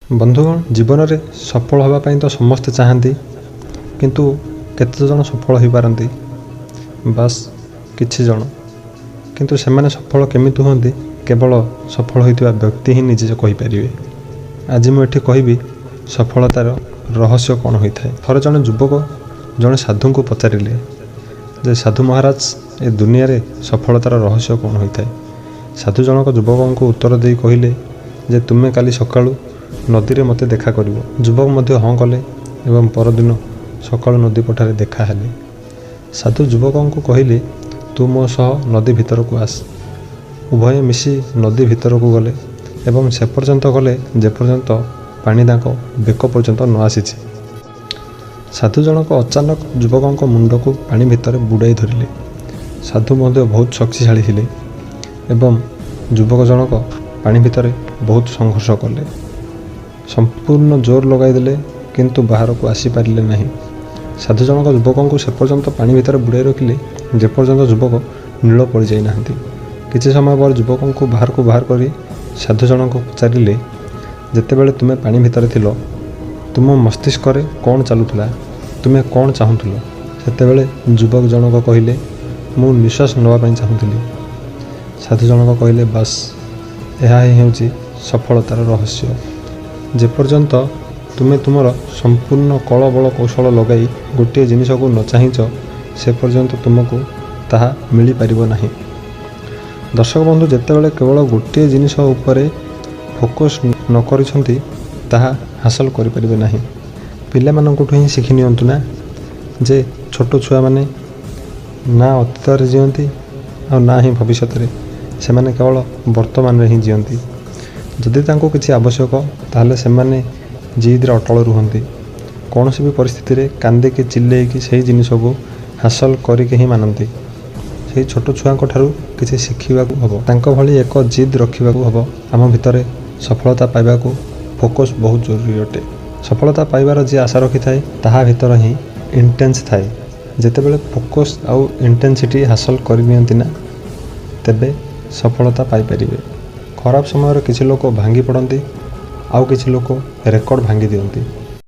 ବନ୍ଧୁଗଣ, ଜୀବନରେ ସଫଳ ହେବା ପାଇଁ ତ ସମସ୍ତେ ଚାହାନ୍ତି, କିନ୍ତୁ କେତେ ଜଣ ସଫଳ ହୋଇପାରନ୍ତି? ବାସ୍ କିଛି ଜଣ। କିନ୍ତୁ ସେମାନେ ସଫଳ କେମିତି ହୁଅନ୍ତି, କେବଳ ସଫଳ ହୋଇଥିବା ବ୍ୟକ୍ତି ହିଁ ନିଜେ କହିପାରିବେ। ଆଜି ମୁଁ ଏଠି କହିବି ସଫଳତାର ରହସ୍ୟ କ'ଣ ହୋଇଥାଏ। ଥରେ ଜଣେ ଯୁବକ ଜଣେ ସାଧୁଙ୍କୁ ପଚାରିଲେ ଯେ, ସାଧୁ ମହାରାଜ, ଏ ଦୁନିଆରେ ସଫଳତାର ରହସ୍ୟ କ'ଣ ହୋଇଥାଏ? ସାଧୁ ଜଣକ ଯୁବକଙ୍କୁ ଉତ୍ତର ଦେଇ କହିଲେ ଯେ, ତୁମେ କାଲି ସକାଳୁ ନଦୀରେ ମୋତେ ଦେଖା କରିବ। ଯୁବକ ମଧ୍ୟ ହଁ କଲେ ଏବଂ ପରଦିନ ସକାଳୁ ନଦୀ ପଠାରେ ଦେଖା ହେଲେ। ସାଧୁ ଯୁବକଙ୍କୁ କହିଲେ, ତୁ ମୋ ସହ ନଦୀ ଭିତରକୁ ଆସ। ଉଭୟେ ମିଶି ନଦୀ ଭିତରକୁ ଗଲେ ଏବଂ ସେ ପର୍ଯ୍ୟନ୍ତ ଗଲେ ଯେପର୍ଯ୍ୟନ୍ତ ପାଣି ତାଙ୍କ ବେକ ପର୍ଯ୍ୟନ୍ତ ନ ଆସିଛି। ସାଧୁ ଜଣକ ଅଚାନକ ଯୁବକଙ୍କ ମୁଣ୍ଡକୁ ପାଣି ଭିତରେ ବୁଡ଼ାଇ ଧରିଲେ। ସାଧୁ ମଧ୍ୟ ବହୁତ ଶକ୍ତିଶାଳୀ ଥିଲେ ଏବଂ ଯୁବକ ଜଣକ ପାଣି ଭିତରେ ବହୁତ ସଂଘର୍ଷ କଲେ, ସମ୍ପୂର୍ଣ୍ଣ ଜୋର ଲଗାଇଦେଲେ, କିନ୍ତୁ ବାହାରକୁ ଆସିପାରିଲେ ନାହିଁ। ସାଧୁ ଜଣକ ଯୁବକଙ୍କୁ ସେ ପର୍ଯ୍ୟନ୍ତ ପାଣି ଭିତରେ ବୁଡ଼ାଇ ରଖିଲେ ଯେପର୍ଯ୍ୟନ୍ତ ଯୁବକ ନୀଳ ପଡ଼ିଯାଇନାହାନ୍ତି। କିଛି ସମୟ ପରେ ଯୁବକଙ୍କୁ ବାହାରକୁ ବାହାର କରି ସାଧୁ ଜଣକ ପଚାରିଲେ, ଯେତେବେଳେ ତୁମେ ପାଣି ଭିତରେ ଥିଲ, ତୁମ ମସ୍ତିଷ୍କରେ କ'ଣ ଚାଲୁଥିଲା? ତୁମେ କ'ଣ ଚାହୁଁଥିଲ? ସେତେବେଳେ ଯୁବକ ଜଣକ କହିଲେ, ମୁଁ ନିଶ୍ୱାସ ନେବା ପାଇଁ ଚାହୁଁଥିଲି। ସାଧୁ ଜଣକ କହିଲେ, ବାସ୍, ଏହା ହିଁ ହେଉଛି ସଫଳତାର ରହସ୍ୟ। ଯେପର୍ଯ୍ୟନ୍ତ ତୁମେ ତୁମର ସମ୍ପୂର୍ଣ୍ଣ କଳ ବଳ କୌଶଳ ଲଗାଇ ଗୋଟିଏ ଜିନିଷକୁ ନ ଚାହିଁଛ, ସେ ପର୍ଯ୍ୟନ୍ତ ତୁମକୁ ତାହା ମିଳିପାରିବ ନାହିଁ। ଦର୍ଶକ ବନ୍ଧୁ, ଯେତେବେଳେ କେବଳ ଗୋଟିଏ ଜିନିଷ ଉପରେ ଫୋକସ୍ ନ କରିଛନ୍ତି, ତାହା ହାସଲ କରିପାରିବେ ନାହିଁ। ପିଲାମାନଙ୍କଠୁ ହିଁ ଶିଖି ନିଅନ୍ତୁ ନା ଯେ ଛୋଟ ଛୁଆମାନେ ନା ଅତୀତରେ ଜିଅନ୍ତି ଆଉ ନା ହିଁ ଭବିଷ୍ୟତରେ, ସେମାନେ କେବଳ ବର୍ତ୍ତମାନରେ ହିଁ ଜିଅନ୍ତି। ଯଦି ତାଙ୍କୁ କିଛି ଆବଶ୍ୟକ, ତାହେଲେ ସେମାନେ ଜିଦ୍ରେ ଅଟଳ ରୁହନ୍ତି। କୌଣସି ବି ପରିସ୍ଥିତିରେ କାନ୍ଦିକି ଚିଲେଇକି ସେଇ ଜିନିଷକୁ ହାସଲ କରିକି ହିଁ ମାନନ୍ତି। ସେଇ ଛୋଟ ଛୁଆଙ୍କ ଠାରୁ କିଛି ଶିଖିବାକୁ ହେବ, ତାଙ୍କ ଭଳି ଏକ ଜିଦ୍ ରଖିବାକୁ ହେବ। ଆମ ଭିତରେ ସଫଳତା ପାଇବାକୁ ଫୋକସ୍ ବହୁତ ଜରୁରୀ ଅଟେ। ସଫଳତା ପାଇବାର ଯିଏ ଆଶା ରଖିଥାଏ, ତାହା ଭିତରେ ହିଁ ଇଣ୍ଟେନ୍ସ ଥାଏ। ଯେତେବେଳେ ଫୋକସ୍ ଆଉ ଇଣ୍ଟେନ୍ସିଟି ହାସଲ କରିନିଅନ୍ତି ନା, ତେବେ ସଫଳତା ପାଇପାରିବେ। ଖରାପ ସମୟରେ କିଛି ଲୋକ ଭାଙ୍ଗି ପଡ଼ନ୍ତି, ଆଉ କିଛି ଲୋକ ରେକର୍ଡ଼ ଭାଙ୍ଗି ଦିଅନ୍ତି।